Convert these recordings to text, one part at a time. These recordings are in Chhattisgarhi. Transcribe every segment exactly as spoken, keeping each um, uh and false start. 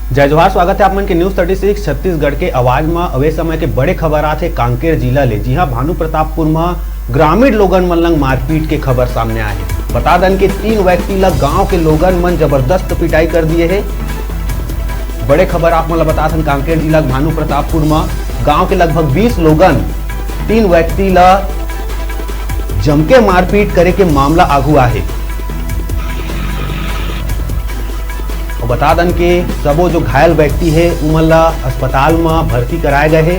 जय जोहार, स्वागत है आप मन के News thirty six छत्तीसगढ़ के आवाज म। अवे समय के बड़े खबर आथे कांकेर जिला ले, जिहां भानु प्रतापपुर म ग्रामीण लोगन मन लंग मारपीट के खबर सामने आए हे। बता दन के तीन व्यक्ति ल गांव के लोगन मन जबरदस्त पिटाई कर दिए हे। बड़े खबर आप मन ल बता दन, कांकेर जिला के भानु प्रतापपुर म गांव के लगभग बीस लोगन तीन व्यक्ति ल जमके मारपीट करे के मामला आगू आहे। अउ बता दन के सबो जो घायल व्यक्ति हे, उमन ला अस्पताल म भर्ती कराए गए हे।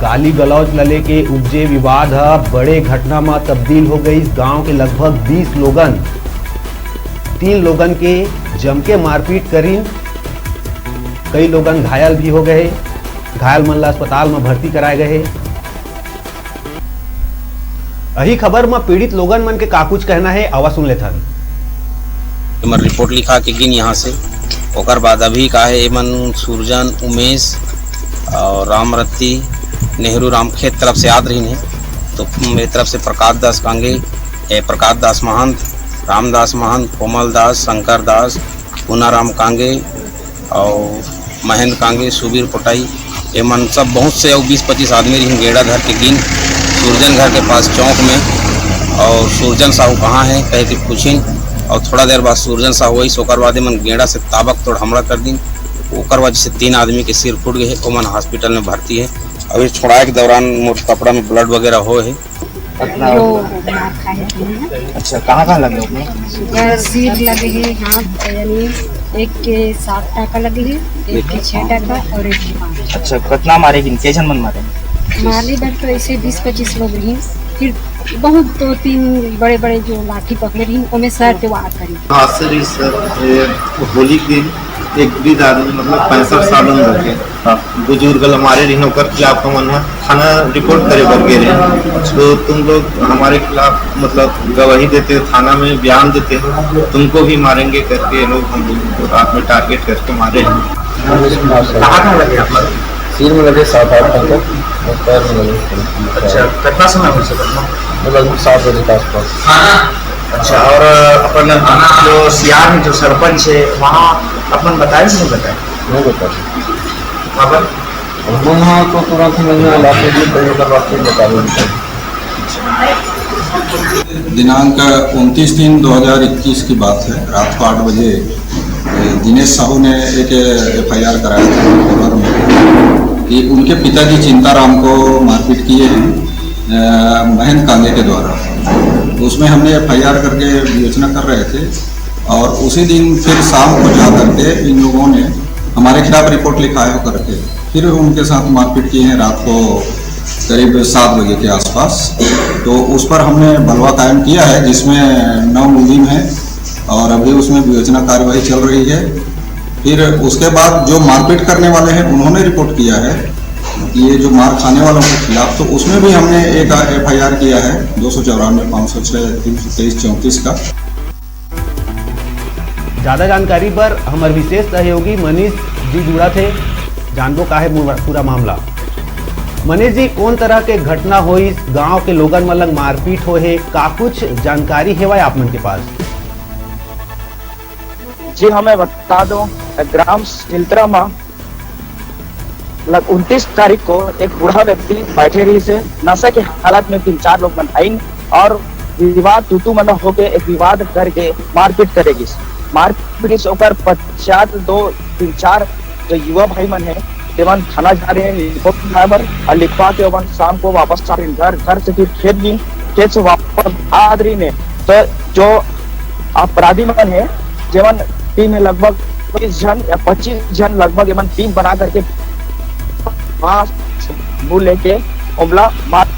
गाली गलौज ल लेके उपजे विवाद ह बड़े घटना म तब्दील हो गइस। गांव के लगभग बीस लोगन, तीन लोगन के जमके मारपीट करिन। कई लोगन घायल भी हो गए हे। घायल मन ला अस्पताल म भर्ती कराए गए हे। अही खबर म पीड़ित लोगन मन के का कुछ कहना हे, आवा सुन लेथन। एमन रिपोर्ट लिखा के गिन यहाँ से। ओकर बाद अभी का हे, एमन सूरजन, उमेश और रामरत्ती, नेहरू रामखेत तरफ से आत रहिन हे। तो मेरे तरफ से प्रकाश दास कांगे, ए, प्रकाश दास महंत, रामदास महंत, कोमल दास, शंकर दास, पूनाराम कांगे, और महेंद्र कांगे, सुबीर पोटाई, ये मन सब बहुत से, और बीस पच्चीस आदमी रहिन, गेड़ा धर के गिन सूरजन घर के पास चौक में। और सूरजन साहू कहाँ है कह के पूछिन, और थोड़ा देर बाद सूरजन साहू वही, ओकर बाद ये मन गेड़ा से ताबक तोड़ हमला कर दिन। ओकर वजह से तीन आदमी के सिर फूट गए है, ओमन हॉस्पिटल में भर्ती है। अभी छुड़ाए के दौरान मोर कपड़ा में ब्लड वगैरह हो है। कितना? जो मार खाए हैं। अच्छा, कहाँ कहाँ लगे अपने? इधर सिर लगे है, हाथ, यानी एक के सात टाका लगे है, एक के छह टाका और एक के पाँच। अच्छा, कितना मारे किन, कैसन मन मारे? मारे बर तो ऐसे बीस पच्चीस लोग रही, फिर बहुत दो तीन बड़े बड़े जो लाठी पकड़े रही, ओमे सर के वार करी। हादसे रही सर, ये होली के दिन एक वृद्ध आदमी, मतलब पैंसठ साल उम्र के, हाँ, बुजुर्ग ल मारे रहिन, ओकर खिलाफ हमन ह थाना रिपोर्ट करे बर गे रहे। तो तुम लोग हमारे खिलाफ, मतलब, गवाही देते हो, थाना में बयान देते हो, तुमको भी मारेंगे करके ये लोग हम लोग को रात में टारगेट करके मारे हैं। कहाँ कहाँ लगे आप लोग? सिर में लगे सात आठ टाका और पैर में लगे। अच्छा, कितना समय हो सका? लगभग सात बजे के आसपास। अच्छा, और अपन जो सीआर है, जो सरपंच है, वहाँ अपन बताए कि नहीं बताए? नहीं बता। खबर हम यहाँ तो तुरंत ही मैंने इलाके में कहीं का बात नहीं बता रहे। दिनांक उनतीस तीन दो हज़ार इक्कीस की बात है, रात को आठ बजे दिनेश साहू ने एक एफआईआर कराया था खबर में कि उनके पिताजी चिंताराम को मारपीट किए हैं, अ, महेंद्र कांगे के द्वारा। तो उसमें हमने एफआईआर करके विवेचना कर रहे थे और उसी दिन फिर शाम को जा करके इन लोगों ने हमारे खिलाफ रिपोर्ट लिखाए हो करके फिर उनके साथ मारपीट किए हैं रात को करीब सात बजे के आसपास। तो उस पर हमने बलवा कायम किया है, जिसमें नौ मुलजिम हैं और अभी उसमें विवेचना कार्यवाही चल रही है। फिर उसके बाद जो मारपीट करने वाले हैं, उन्होंने रिपोर्ट किया है ये जो मार खाने वालों के खिलाफ, तो उसमें भी हमने एक एफआईआर किया है दो सौ चौरानवे, पाँच सौ छः, तीन सौ तेईस, चौंतीस का। ज्यादा जानकारी बर हमर विशेष सहयोगी मनीष जी जुड़त हे, जानबो का हे पूरा, पूरा मामला। मनीष जी, कौन तरह के घटना होइस, गांव के लोगन मन लग मारपीट होए हे, का कुछ जानकारी हेवय आप मन के पास? जी हाँ, मैं बता दूं, ग्राम सिलतरा में लग उनतीस तारीख को एक बूढ़ा व्यक्ति बैठे रहिस हे, नशा के हालत में तीन चार लोग मन आइन और विवाद तू तू मैं मैं होके एक विवाद करके मारपीट करे गिस। मारपीट से ओकर पश्चात दो तीन चार जो युवा भाई मन हे, तेमन थाना जा रहे हैं रिपोर्ट लिखाए बर और लिखवा के ओमन शाम को वापस आ रहे हैं घर। घर से फिर खेत गिन, खेत से वापस आ रही ने तो जो अपराधी मन हे, जेमन टीम हे लगभग पच्चीस झन या पच्चीस झन लगभग एमन टीम बना करके वहाँ बुल लेके ओमला मार,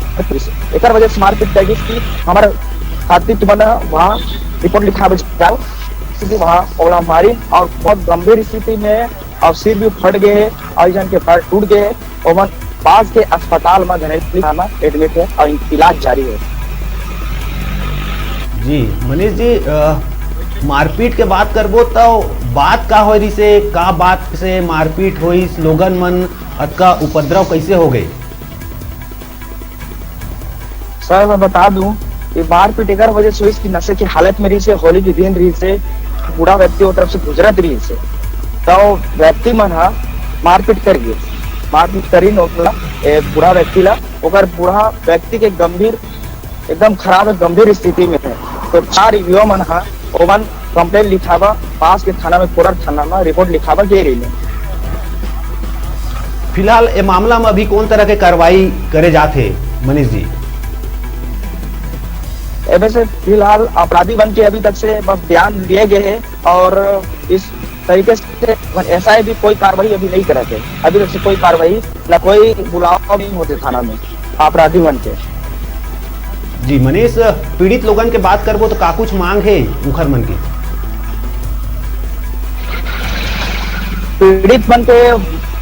एकर वजह से मारपीट कर गिस कि हमारे साथी तुमन वहाँ रिपोर्ट लिखावे जाओ। स्थिति वहाँ ओला मारी और बहुत गंभीर स्थिति में और सिर भी फट गए और एक झन के पैर टूट गए। ओमन पास के अस्पताल में घरेलू में एडमिट है और इलाज जारी है। जी मनीष जी, अ, मारपीट के बात करबो तो बात का होय रिसे, का बात से मारपीट होइस, लोगन मन अतका उपद्रव कैसे हो गए? सर, मैं बता दूं कि मारपीट एकर वजह से होइस कि नशे की हालत में रहिसे, होली के दिन रहिसे, बूढ़ा व्यक्ति वो तरफ से गुजरत रहिस हे, त वो व्यक्ति मन ह मारपीट कर गिस। मारपीट करिन ओकला, ए, बूढ़ा व्यक्ति ला, ओकर बूढ़ा व्यक्ति के गंभीर, एकदम खराब, गंभीर स्थिति में हे। तो चार युवा मन ह ओमन complaint लिखाबा, पास के थाना में, कोरर थाना में रिपोर्ट लिखाबा गे रहिन। फिलहाल ए मामला में अभी कौन तरह के कार्रवाई करे जात हे, मनीष जी? एमे से फिलहाल अपराधी मन के अभी तक से बस बयान लिए गए हैं और इस तरीके से एसआई भी कोई कार्रवाई अभी नहीं करत हे। अभी तक से कोई कार्रवाई, ना कोई बुलावा नहीं होते थाना में अपराधी मन के। जी मनीष, पीड़ित लोगन के बात करबो तो का कुछ मांग हे उखर मन के? पीड़ित मन के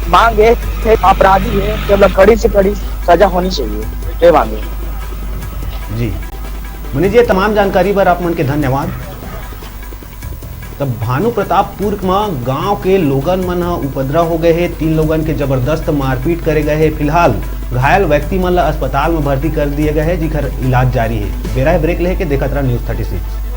मांग ये हे, अपराधी हे, मतलब कड़ी से कड़ी सजा होनी चाहिए, ये मांग हे। जी मनीष जी, ये तमाम जानकारी बर आप मन के धन्यवाद। तब भानु प्रतापपुर म गांव के लोगन मन ह उपद्रव हो गए हे, तीन लोगन के जबरदस्त मारपीट करे गए हे। फिलहाल घायल व्यक्ति मन ल अस्पताल म भर्ती कर दिए गए हे, जिखर इलाज जारी हे। बेरा हे ब्रेक लेके, देखत रहा न्यूज़ थर्टी सिक्स।